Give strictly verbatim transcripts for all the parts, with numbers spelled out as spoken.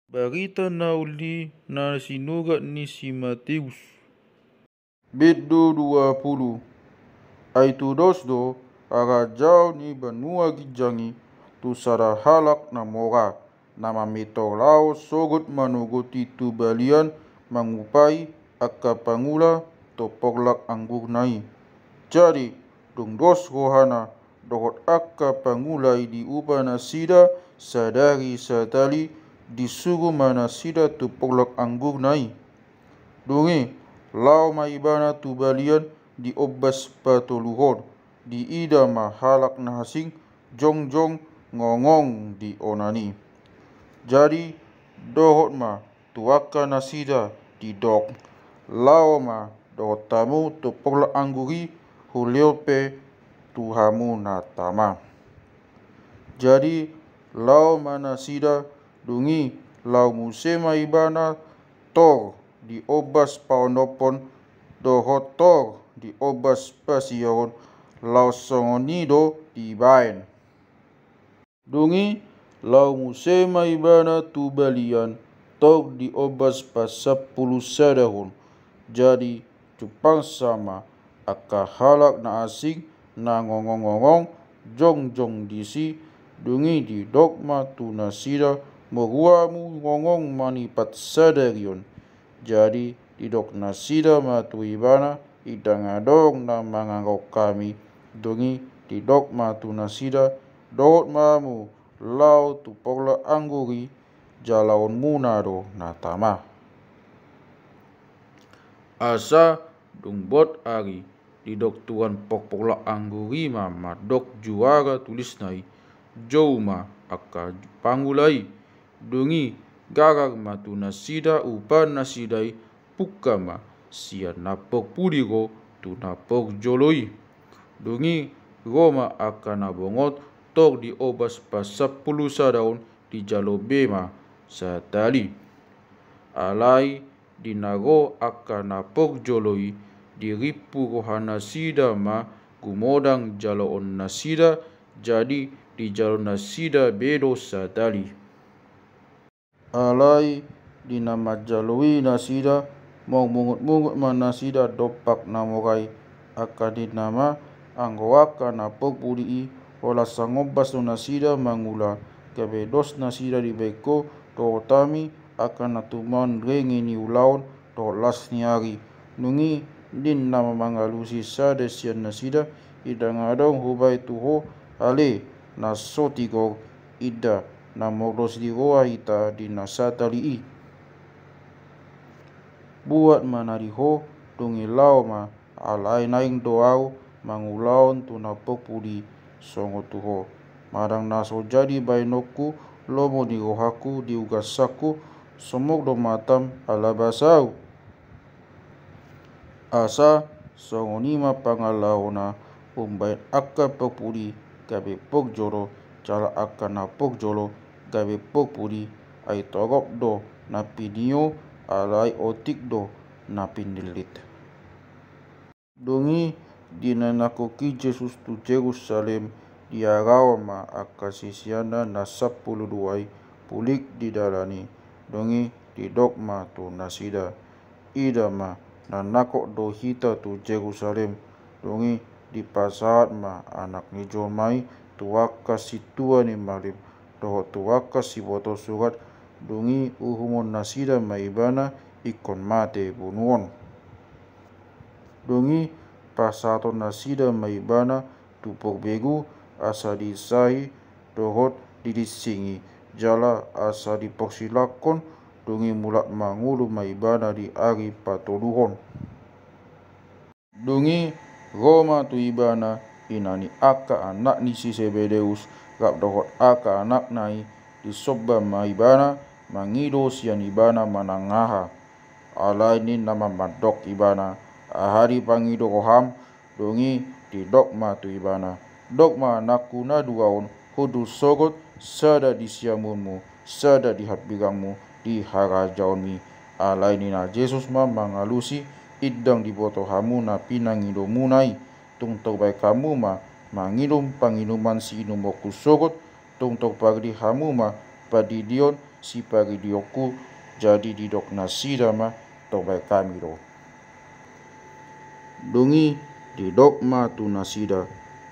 Barita na uli na sinurat ni si Mateus. Bindu dua pulu. Ai tudos do harajaon ni banua ginjang i tu sada halak na mora, na mamintor laho sogot manogoti tu balian mangupai angka pangula tu porlak anggurna i. Jadi, dung dos rohana dohot angka pangula i diupa nasida sadari satali, disuru ma nasida tu porlak anggurna i. Dung i, laho ma ibana tu balian di ombas patoluhon, diida ma halak na asing jongjong ngongong di onan i. Jadi, dohot ma tu angka nasida, didok: Laho ma dohot hamu tu porlak anggur i, hulehon pe tu hamu na tama. Jadi, laho ma nasida. Dung i, laho muse ma ibana tor di ombas paonomhon dohot tor di ombas pasiahon, laos songon i do dibaen. Dung i, laho muse ma ibana tu balian tor di ombas pasampulusadahon. Jadi, jumpangsa ma angka halak na asing na ngongong-ngongong jongjong disi. Dung i, didok ma tu nasida: Molo hamu ngongong manipat sadari on. Jadi, didok nasida ma tu ibana: Ndang adong na manganggok hami. Dung i, didok ma tu nasida: Dohot ma hamu laho tu porlak anggur i, jaloonmuna do na tama. Asa dung bot ari, didok tuan porlak anggur i ma mandok juara tulisna i: Jou ma angka pangula i. Dung i, garar ma tu nasida upa nasida i, pungka ma sian na porpudi ro tu na porjolo i. Dung i, ro ma angka na bongot tor di ombas pasampulusadahon, dijalo be ma satali. Alai di na ro angka na porjolo i, dirimpu rohanasida ma gumodang jaloonnasida, jadi dijalo nasida be do satali. Alai di na manjalo i nasida, mangmungut-mungut ma nasida dompak na mora i. Angka ninna ma, anggo angka na porpudi i, holan sangombas do nasida mangula, gabe dos nasida dibaen ho dohot hami, angka na tumandangani ulaon dohot las ni ari. Dung i, ninna ma mangalusi sada sian nasida: Ndang adong hubaen tu ho ale na so tigor, inda na mordos di roha hita di na satali i. Buat ma na di ho. Dung i, laho ma, alai naeng do ahu mangulahon tu na porpudi songon tu ho. Manang na so jadi baenonku lomo ni rohangku di ugasanku, somok do matam ala basa ahu. Asa songon i ma pangalahona, umbaen angka porpudi gabe porjolo, jala angka na porjolo gabe porpudi. Ai torop do na pinio, alai otik do na pinillit. Dung i, di na nangkok i Jesus tu Jerusalem, diharahon ma angka siseanna na sampulu dua i pulik di dalan i. Dung i, didok ma tu nasida: Ida ma, na nangkok do hita tu Jerusalem. Dung i, dipasahat ma Anak ni jolma i tu angka sintua ni malim dohot tu angka sibotosurat. Dung i, uhumon nasida ma Ibana ingkon mate bunuon. Dung i, pasahaton nasida ma Ibana tu porbegu, asa disahi dohot didinsingi, jala asa diporsilangkon. Dung i, mulak mangolu ma Ibana di ari patoluhon. Dung i, ro ma tu Ibana ina ni angka anak ni si Sebedeus, rap dohot angka anakna i. Disomba ma Ibana, mangido sian Ibana manang aha. Alai ninna ma mandok Ibana: Aha dipangido roham? Dung i, didok ma tu Ibana: Dok ma, anakku na dua on, hundul sogot, sada di siamunmu, sada di hambirangmu di harajaonmi. Alai ninna Jesus ma mangalusi: Ndang diboto hamu na pinangidomuna i. Tung torbaen hamu ma manginum panginuman siinumonku sogot, tung torpangdi hamu ma pandidion sipargedionku. Jadi didok nasida ma, tobai hami do. Dung i didok ma tu nasida,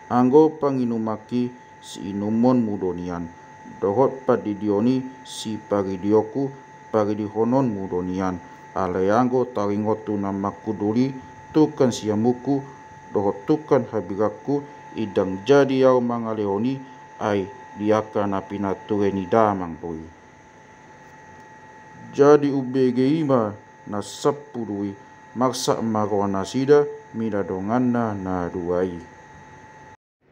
anggo panginumanki siinumon mu do nian, dohot pandidion i sipargedionku pargedihononmu do nian. Alai anggo taringot tu na mangkuduli tungkan siamunku dohot tungkan habirangku, indang jadi au mangalehon i, ai di angka na pinature ni damang do i. Jadi umbege i ma na sampulu i, marsak ma roha nasida mida donganna na dua i.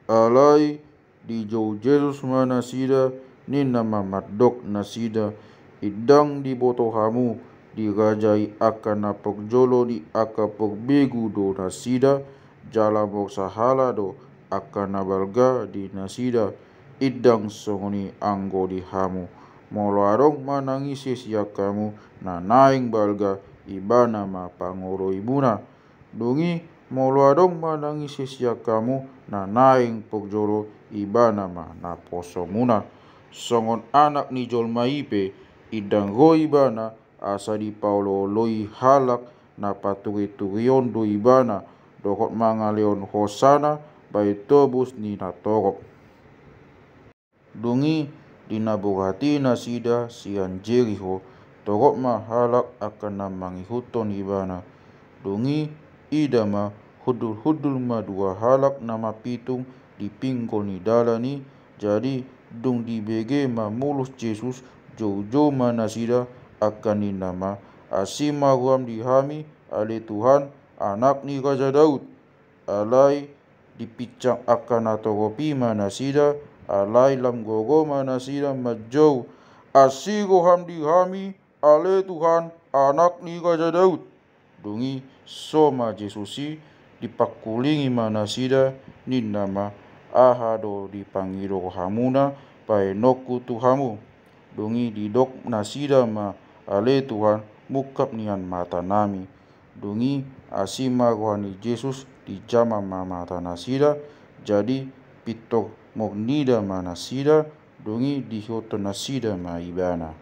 Alai dijou Jesus ma nasida, ninna ma mandok nasida, indang diboto hamu dirajai angka na parjolo di angka parbegu do nasida, jala molo sahala do angka na balga di nasida, indang songon i anggo di hamu. Molo adong manang ise sian hamu na naeng balga, ibana ma pangoloimuna. Dung i molo adong manang ise sian hamu na naeng parjolo, ibana ma naposomuna. Songon Anak ni jolma i pe, indang ro ibana asa dipaolooloi halak na paturiturion do ibana, dohot mangalehon hosana bahen tobus ni na torop. Dung i dinaborhati nasida sian Jeriho, torop ma halak angka na mangihuthon ibana. Dung i ida ma, hundulhundul ma dua halak na mapitung di pinggol ni dalan i. Jadi dung dibege mamolus Jesus, joujou ma nasida, angka ninna ma, asi ma roham di hami, ale Tuhan, Anak ni Raja Daud. Alai dipinsang angka na torop i ma nasida, alai lam gogo ma nasida manjou, asi roham di hami, ale Tuhan, Anak ni Raja Daud. Dung i so ma Jesus i, dipangkulingi ma nasida, ninna ma, aha do dipangido hamuna, bahenonku tu hamu. Dung i didok nasida ma, ale Tuhan, mungkap nian matanami. Dung i asi ma roha ni Jesus, dijama ma mata nasida, jadi pintor murnida ma nasida, dung i diihuthon nasida ma ibana.